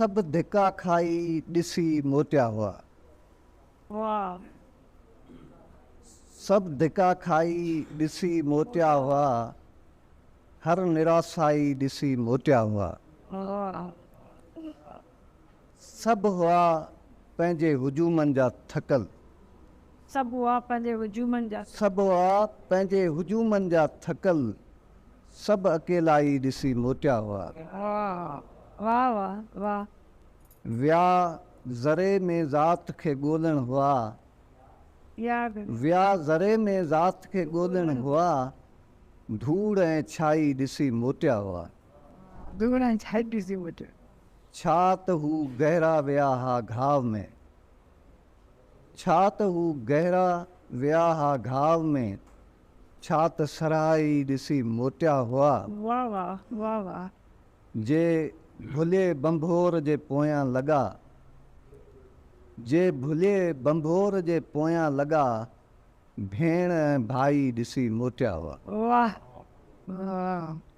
سڀ ڌڪا کائي ڏسي موٽيا هئا. واهه. سڀ ڌڪا کائي ڏسي موٽيا هئا. هر نراسائي ڏسي موٽيا هئا. واهه. سڀ هئا پنهنجي هجومن جا ٿڪل. سڀ هئا پنهنجي هجومن جا. سڀ هئا پنهنجي هجومن جا ٿڪل. سڀ اڪيلائي ڏسي موٽيا هئا. واهه واهه واهه واهه. ويا ذري ۾ ذات کي ڳولڻ هئا. ويا ذري ۾ ذات کي ڳولڻ هئا. ڌوڙ ۽ ڇائي ڏسي موٽيا هئا. ڌوڙ ۽ ڇائي ڏسي موٽيا. ڇا ته هو گهرا ويا ها گهاء ۾. ڇا ته هو گهرا ويا ها گهاء ۾. ڇا ته سرهائي ڏسي موٽيا هئا. واه واه واه واه. جي ڀلي ڀنڀور جي پويان لڳا. جي ڀلي ڀنڀور جي پويان لڳا. ڀيڻ ۽ ڀائي ڏسي موٽيا هئا. واه واه.